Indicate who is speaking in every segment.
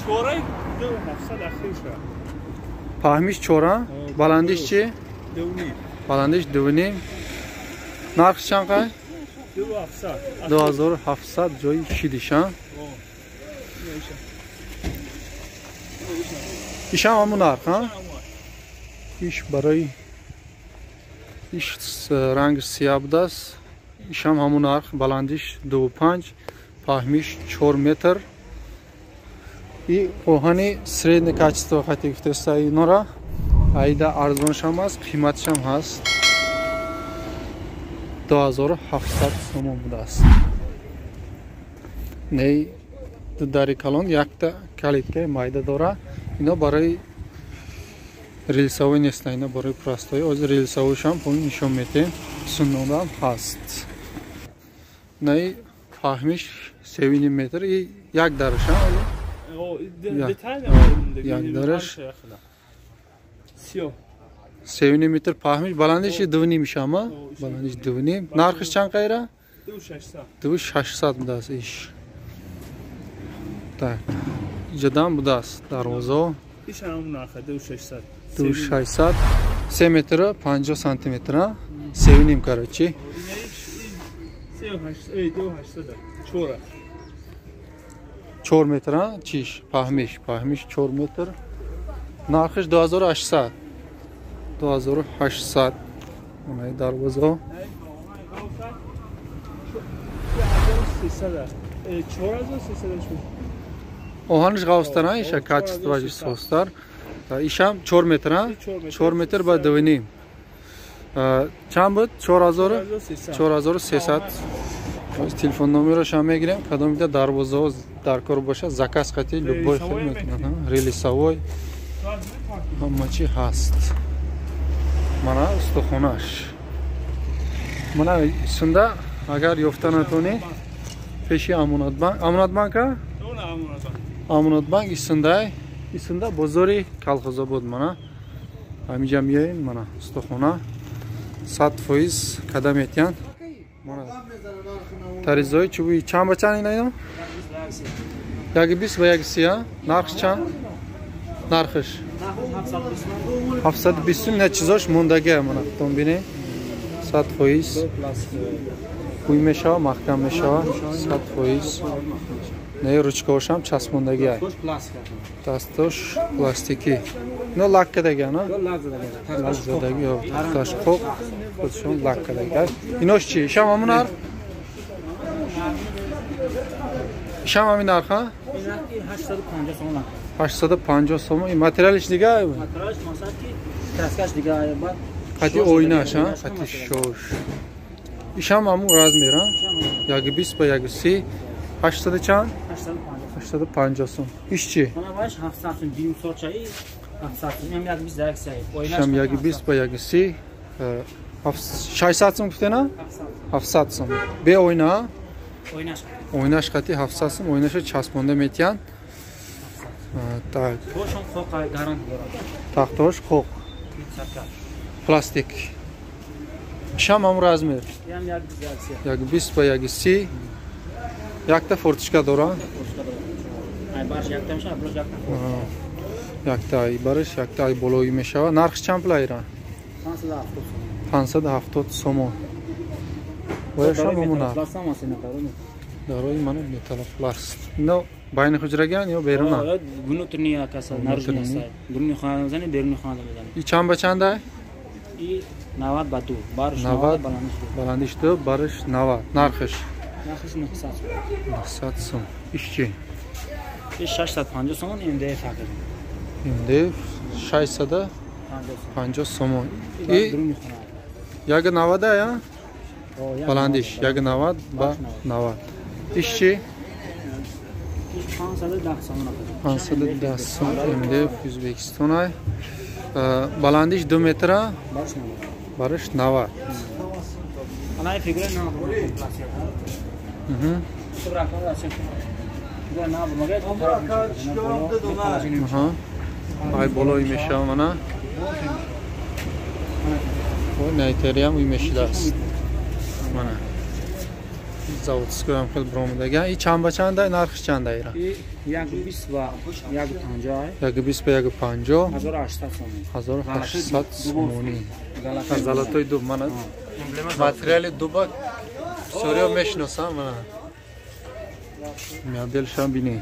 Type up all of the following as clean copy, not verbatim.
Speaker 1: 4 2700 ахирша.
Speaker 2: Паҳмиш 4, баландиш чи?
Speaker 1: 2.5.
Speaker 2: Баландиш 2.5. Нархш чанд қай?
Speaker 1: 2700.
Speaker 2: 2700 ҷои шидиша. Ишам ҳамун нарх, ҳа? Иш барои иш ранг сиёҳ будааст. Ишам ҳамун нарх, баландиш 2.5, паҳмиш 4 метр. И оҳани средне качество хати гуфтеста инора. Айда арзоншам аст, қиматшам ҳаст. 2700 сомон будааст. Ней ду дари калон якта калиткаи майда дора. Ино барои релсовой нест, ино барои простой. Оз релсовойшам поин нишон метем. Суннодам ҳаст. Ней паҳмиш 3.5 метр и як дараша. Як дараш. 3.5 метр паҳмиш, баландиш 2.5 мешама. Баландиш 2.5. Нархиш чанд қайра? 2600 будааст иш. Так. Иҷадам будааст дарвозо.
Speaker 1: Иш ҳам нарха 2600.
Speaker 2: 2600. 3 метр 50 сантиметр, 3.5 короче.
Speaker 1: 2800. 4.
Speaker 2: 4 метр, чиш, паҳмиш, паҳмиш 4 метр. Нархиш 2800. 2800. Онай дарвозо.
Speaker 1: 4300.
Speaker 2: Оҳаниш ғафстар, иша качествоаш состар. Ишам 4 метр, 4 метр ба 2.5. Чанд буд? 4300. Телефон номерашам мегирем. Кадом бида дарвозаҳо дар кор боша, заказ қати любой хел метавонад. Релисовой ҳама чи ҳаст. Мана устухонаш. Мана сунда агар ёфта натонӣ пеши Амонатбанк. Амонатбанка? Амонатбанк исундай. Исунда бозори Колхозобод мана. Ҳамиҷа меоем мана устухона. 100% када метиҳанд. Мана таризои чӯби чанд ба чанд ина ино? 1.20 ба 1.30, нархш чанд? Нархш 720. Ина чизош мондагия мана худтон бинед. 100% ҳуй мешава, маҳкам мешава. 100%. Не ручкаошам часпондагия. Дастош пластикӣ. Ино лак кардагия, на? Лак задаги, тахташ қоқ, худшон лак кардагия. Инош чи? Ишам ҳамун нарх? Ишам ҳамин нарх, ҳа? 850 сомон. Ин материалиш дига?
Speaker 3: Материалиш масалан ки краскаш дига, баъд
Speaker 2: қати оинаш, ҳа? Қати шош. Ишам ҳамун размер, ҳа? 1.20 ба 1.30. 800 чанд? 850 сом. Иш чи?
Speaker 3: Мана баш 700 сом, дим сочаи 700 сом, ям 1.20 ба 1.30.
Speaker 2: Ишам 1.20 ба 1.30. 600 сом гуфтена? 700 сом. Бе оина?
Speaker 3: Оинаш.
Speaker 2: Оинаш қати 700 сом, оинаша часпонда метиҳанд. Так.
Speaker 3: Тошон қоқ гарант дорад.
Speaker 2: Тахтош қоқ. Пластик. Ишам ҳамун размер.
Speaker 3: Ям 1.20 ба
Speaker 2: 1.20 ба 1.30. Якта форточка дора. Якта ай барш, якта ай болои мешава. Нархш чанд пул айра? 570 сомон. Бояшам ҳамун нарх. Дарои мана металлопласт. Ино байни ҳуҷраган ё беруна?
Speaker 3: Внутренний каса, наружный каса. Дуруни хона мезанӣ, беруни хона мезанӣ.
Speaker 2: И чанд ба чанда?
Speaker 3: И 90 ба 2. Барш 90, баландиш 2.
Speaker 2: Баландиш 2, барш 90. Нархш?
Speaker 3: Нархш 900 сом.
Speaker 2: 900 сом. Иш чи?
Speaker 3: Иш 650 сомон, МДФ ҳақиқи.
Speaker 2: МДФ 650 сомон. И 1.90 я? Баландиш 1.90 ба 90. Иш чи?
Speaker 3: 510 сомон.
Speaker 2: 510 сом МДФ Ӯзбекистон ай. Баландиш 2 метра, барш 90.
Speaker 3: Ана фигура на.
Speaker 2: Ай болои мешава мана. Найтариам уй мешидааст. Мана. Заводской ҳам хел биромадага. И чанд ба чанда, нархш чанда ира?
Speaker 3: И 1.20 ва 1.50.
Speaker 2: 1.20 ба 1.50.
Speaker 3: 1800 сомонӣ.
Speaker 2: 1800 сомонӣ. Золотой дуб мана. Материали дуба бисёриҳо мешиносам мана. Моделшам бинед.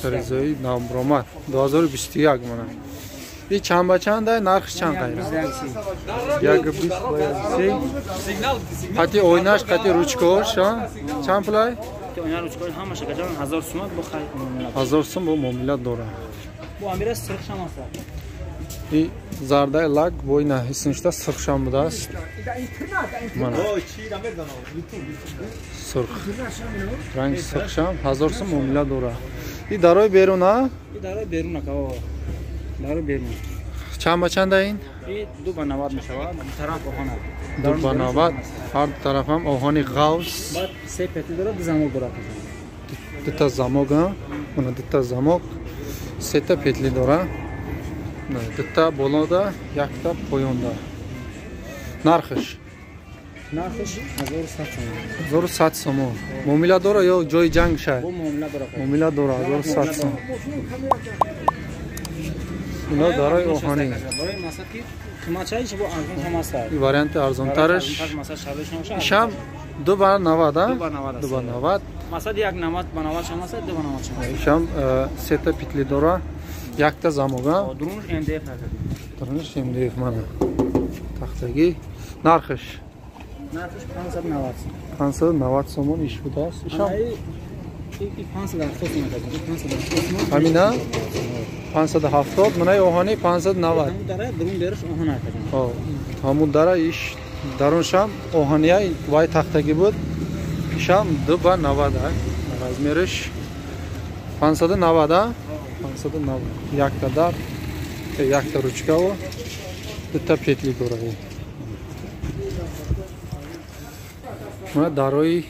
Speaker 2: Тарезои навбиромад 2021 мана. И чанд ба чанда, нархш чанд қайра? 1.20 ба 1.30. Қати ойнаш, қати ручкаош, чанд пулай?
Speaker 3: Ойна ручкаош ҳамаша каҷан 1000 сум бо хай муомила.
Speaker 2: 1000 сум бо муомила дора.
Speaker 3: Бо амира сирхшам аст.
Speaker 2: И зардаи лак бо ина ҳисништа сирхшам будааст. Мана. Сурх. Ранги сирхшам 1000 сум муомила дора. И дарои берун, а?
Speaker 3: И дарои берун ака. Дарои берун.
Speaker 2: Чанд ба чанда ин?
Speaker 3: И 2 ба 90 мешавад. Тараф оҳан.
Speaker 2: 2 ба 90. Ҳар тараф ҳам оҳани ғавс.
Speaker 3: Баъд се петли дорад, ду замок дорад.
Speaker 2: Дута замок, а? Мана дута замок, сета петли дора. Дута болода, якта поёнда. Нархш?
Speaker 3: Нархш 1100 сомон.
Speaker 2: 1100 сомон. Муомила дора ё ҷои ҷанг шай?
Speaker 3: Муомила дора.
Speaker 2: Муомила дора 1100 сомон. Ино дарои оҳанӣ. И варианти арзонтараш. Ишам 2 ба 90, а? 2 ба 90.
Speaker 3: Масад 1.90 ба 90 шам аст, 2 ба 90 шам аст.
Speaker 2: Ишам сета петли дора, якта замок, а?
Speaker 3: Дурунш МДФ аст.
Speaker 2: Дурунш МДФ мана. Тахтагӣ. Нархш?
Speaker 3: Нархш 590 сом.
Speaker 2: 590 сомон иш будааст. Ишам
Speaker 3: 570 сом аст. 570 сом.
Speaker 2: Ҳамина? 570, манаи оҳани 590.
Speaker 3: Дара дурун бериш оҳан аст.
Speaker 2: Ҳамун дара иш даруншам оҳания вай тахтагӣ буд. Ишам 2 ба 90, размериш 590, 590. Якта дар, якта ручкаву, дута петли дора. Мана дарои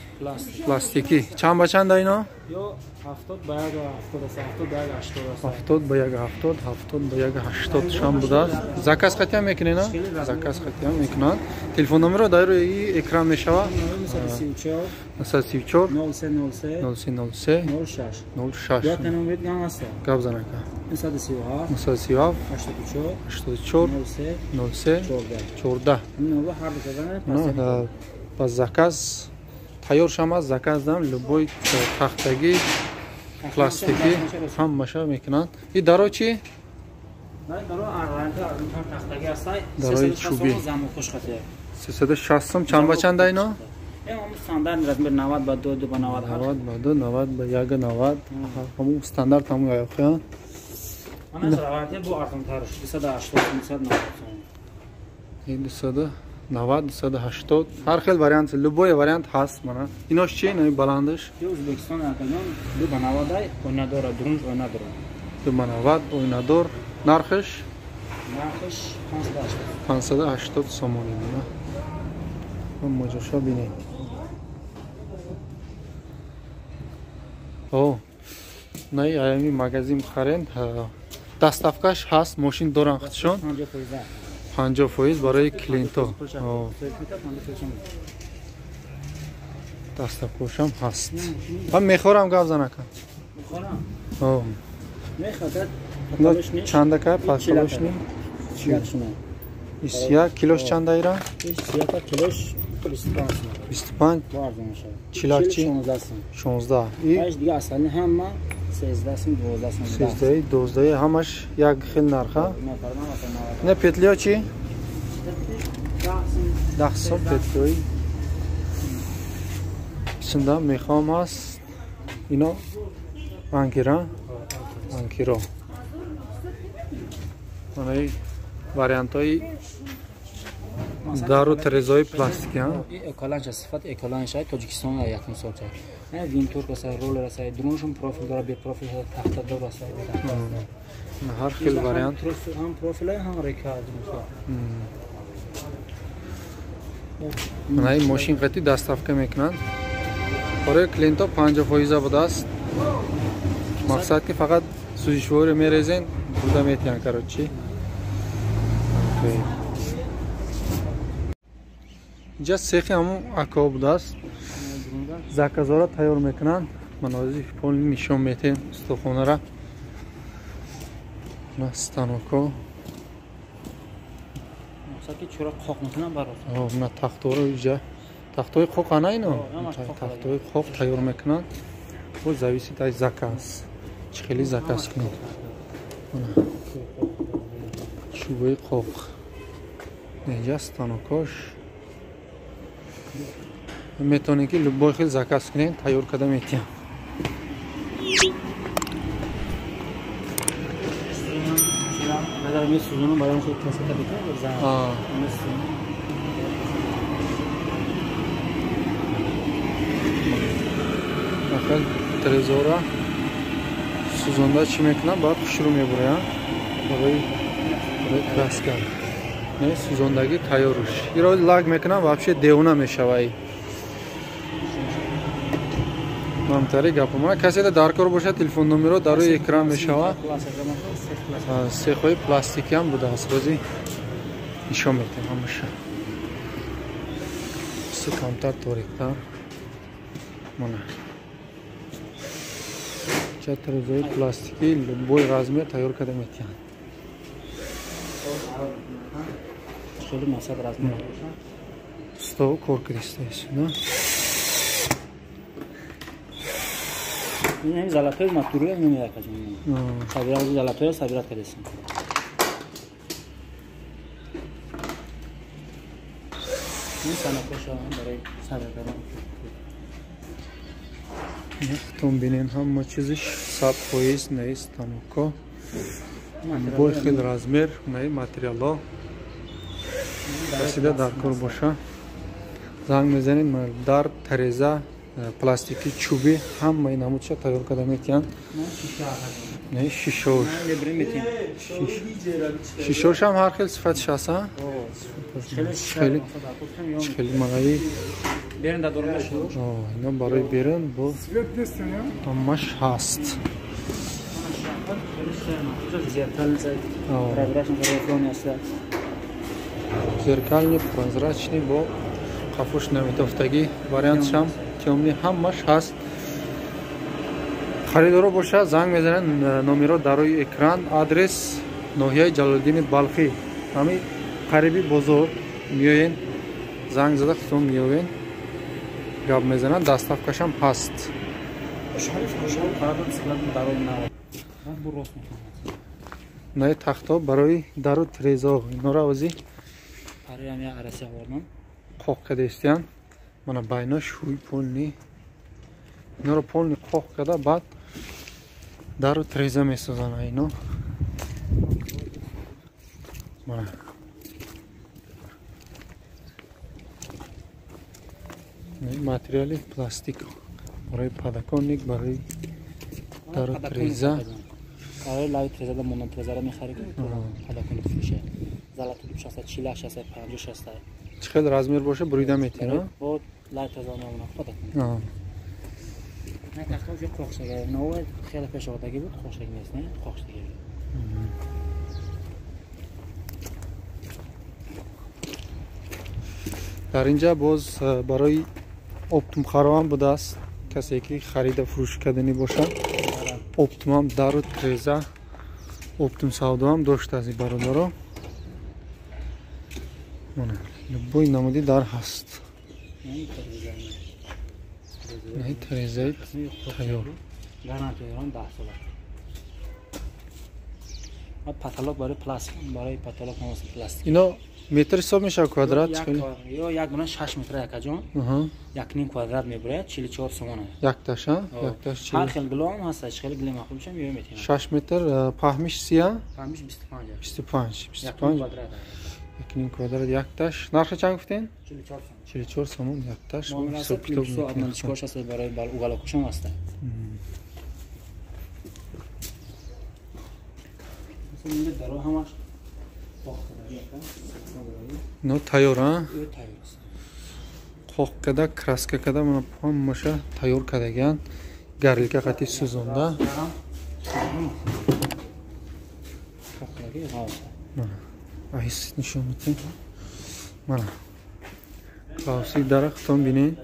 Speaker 2: пластикӣ. Чанд ба чанда ино?
Speaker 3: Ё 70 ба 1.70 аст, 70 ба 1.80 аст.
Speaker 2: 70 ба 1.70, 70 ба 1.80 шам будааст. Заказ қатъиям мекунед, а? Заказ қатъиям мекунанд. Телефон номеро дар рӯи экран мешавад.
Speaker 3: 934
Speaker 2: 934
Speaker 3: 03
Speaker 2: 03 03
Speaker 3: 06
Speaker 2: 06.
Speaker 3: Ё номер гам аст.
Speaker 2: Гап зан ака.
Speaker 3: 937
Speaker 2: 937
Speaker 3: 84
Speaker 2: 84
Speaker 3: 03
Speaker 2: 03
Speaker 3: 14.
Speaker 2: 14.
Speaker 3: Ҳар ду задан
Speaker 2: Ба заказ тайёр шамад, заказ дам любой тахтагӣ, пластикӣ ҳамаша мекунанд. И даро чӣ? Дарои чӯбӣ. 360 сом. Чанд ба чанда ино?
Speaker 3: Стандарт размер 90 ба 2, 2 ба 90.
Speaker 2: 90 ба 2, 90 ба 1, 90. Ҳамун стандарт ҳамун аяқия.
Speaker 3: Мана раванти бу арзонтарш 280, 290 сом.
Speaker 2: Ин 290, 280. Ҳар хел вариант, любой вариант ҳаст мана. Инош чи? Инои баландаш?
Speaker 3: Ё Ӯзбекистон акаҷон 2 ба 90 ойнадора, дурунш ойнадора.
Speaker 2: 2 ба 90 ойнадор. Нархш?
Speaker 3: Нархш 580.
Speaker 2: 580 сомонӣ мана. Моҷоша бинед. О, наи аями магазин харен, доставкаш ҳаст, мошин доран худшон. 50% барои клиентҳо. Доставкашам ҳаст. Ҳам мехорам гап зан ака.
Speaker 3: Мехорам?
Speaker 2: О.
Speaker 3: Мехоҳад
Speaker 2: Чанда ка пасалошни? 21 килош чанда ира?
Speaker 3: 21 килош 25.
Speaker 2: 25. Чилакчи 16. И
Speaker 3: баъд дига аслани ҳама 13 сум, 12 сум.
Speaker 2: 13, 12 ҳамаш як хел нарха. Не петлио чи? 10 сум петлиои. Сунда мехоҳам ҳаст. Ино анкира, анкиро. Манаи вариантҳои дару терезаҳои пластикӣ, ҳа?
Speaker 3: Эколанша, сифат эколанша, Тоҷикистон якум сорта. Винтурка сай, роллер сай, дуруншум профил дора, бе профил тахта дора сай.
Speaker 2: Ҳар хел вариант.
Speaker 3: Ҳам профил, ҳам река.
Speaker 2: Манаи мошин қатӣ доставка мекунанд. Барои клиентҳо 50% будааст. Мақсад ки фақат сӯзишвориро мерезен, буда метиҳанд, короче. Инҷа сехи ҳамун акаҳо будааст. Заказҳоро тайёр мекунанд. Ман ҳозир полни нишон метем устохонара. На станокҳо.
Speaker 3: Ки чура қоқ мекунанд бароз.
Speaker 2: На тахтҳоро инҷа тахтҳои қоқ ана ино? Тахтҳои қоқ тайёр мекунанд. Боз зависит аз заказ. Чӣ хеле заказ кунед. Чӯбаи қоқ. Инҷа станокош. Метавонед ки любой хел заказ кунед, тайёр карда метиҳам. Ахел трезора сӯзонда чӣ мекунам, баъд хушрӯ мебурам барои краска. Не, сӯзондагӣ тайёруш. Иро лак мекунам, вообще девона мешавай. Мамтари гапо. Мана касе дар кор бошад, телефон номеро дар рӯи экран мешавад. Сехҳои пластикӣ ҳам будааст. Бози нишон медиҳем ҳамаша. Су камтар ториктар. Мана. Ча трезои пластикӣ любой размер тайёр карда метиҳанд.
Speaker 3: Хеле масад размер бошад.
Speaker 2: Стол кор кардистаис, на?
Speaker 3: Ин золотой матуруя намеякажем. Сабира золотой сабира кардесем. Ин санакоша барои сабир кардан.
Speaker 2: Хутон бинен ҳама чизиш 100% нест станоко. Бой хел размер, наи материало. Касида дар кор боша. Занг мезанед, дар тареза пластики чӯбӣ ҳамаи намудша тайёр карда метиҳанд. Не, шишош. Шишош ҳам ҳар хел сифатиш ҳаст, а? Хеле хеле манаи ино барои берун бо ҳамаш ҳаст. Зеркальный, прозрачный бо қафош наметофтагӣ вариантшам тёмный ҳамаш ҳаст. Харидоро бошад, занг мезананд, номеро дар рӯи экран, адрес ноҳияи Ҷалолиддини Балхӣ, ҳами қариби бозор меоен, занг зада худтон меоен, гап мезананд, доставкашам ҳаст. Наи тахтҳо барои дару трезо, инора ози қоқ карда истиянд. Мана байно шӯи полни, инора полни қоқ карда, баъд дару треза месозанд ино. Мана материали пластик барои подоконник, барои дару треза.
Speaker 3: Барои лави треза да монан трезаро мехарӣ, подоконник фурӯша. Золотой 60, 40, 60, 50, 60.
Speaker 2: Чӣ хел размер боша бурида метиҳанд?
Speaker 3: Бо лави треза мемонад подоконник. Не, тахта уже қоқшага. Нав хеле пеш омадагӣ буд, қоқшагӣ нест, не? Қоқшагӣ.
Speaker 2: Дар инҷа боз барои оптумхароам будааст. Касе ки харида фурӯш карданӣ бошад, оптумам дару треза, оптум савдоам доштааст бародаро. Мана любой намуди дар ҳаст. Не, трезаи тайёр.
Speaker 3: Гарантия дорам 10 сола. Потолок барои пластик, барои потолок ҳамаси пластик.
Speaker 2: Ино метр ҳисоб мешавад квадрат?
Speaker 3: Ё як дона 6 метр якаҷон, 1.5 квадрат мебурад, 44 сомон.
Speaker 2: Якташ, а? Якташ
Speaker 3: ҳар хел гилом ҳаст, хеле гилем мақбул шам, ё метиҳам.
Speaker 2: 6 метр, паҳмиш сия?
Speaker 3: Паҳмиш 25.
Speaker 2: 25, 25.
Speaker 3: Квадрат.
Speaker 2: 1.5 квадрат якташ. Нархи чанд гуфтен?
Speaker 3: 44 сомон.
Speaker 2: 44 сомон якташ.
Speaker 3: Ҳисоб китоб мекунем. Ҳаст барои уголокушам ҳаст.
Speaker 2: Но тайёр, а? Қоқ када, краска када, мана ҳамаша тайёр кардаган. Гарилка қати сӯзонда. Мана, аҳис нишон медиҳем. Мана. Қавси дарахтон бинед,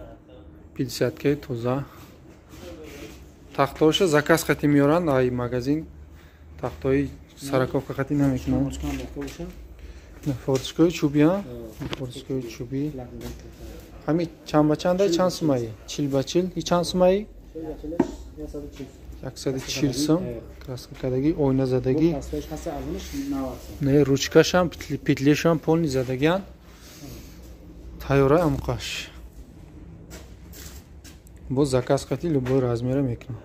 Speaker 2: 50 ке тоза. Тахтаоша заказ хати меоранд ай магазин, тахтаои сороковка хати намекунанд. Форточкаи чӯби, форточкаи чӯби. Ҳами чанд ба чандай, чанд сумаи? 40 ба 40. И чанд сумаи? 140 сум. Краска кардагӣ, ойна задагӣ. Не, ручкашам, петлешам полный задагиан. Тайёра амқаш. Боз заказ қати любой размера мекунам.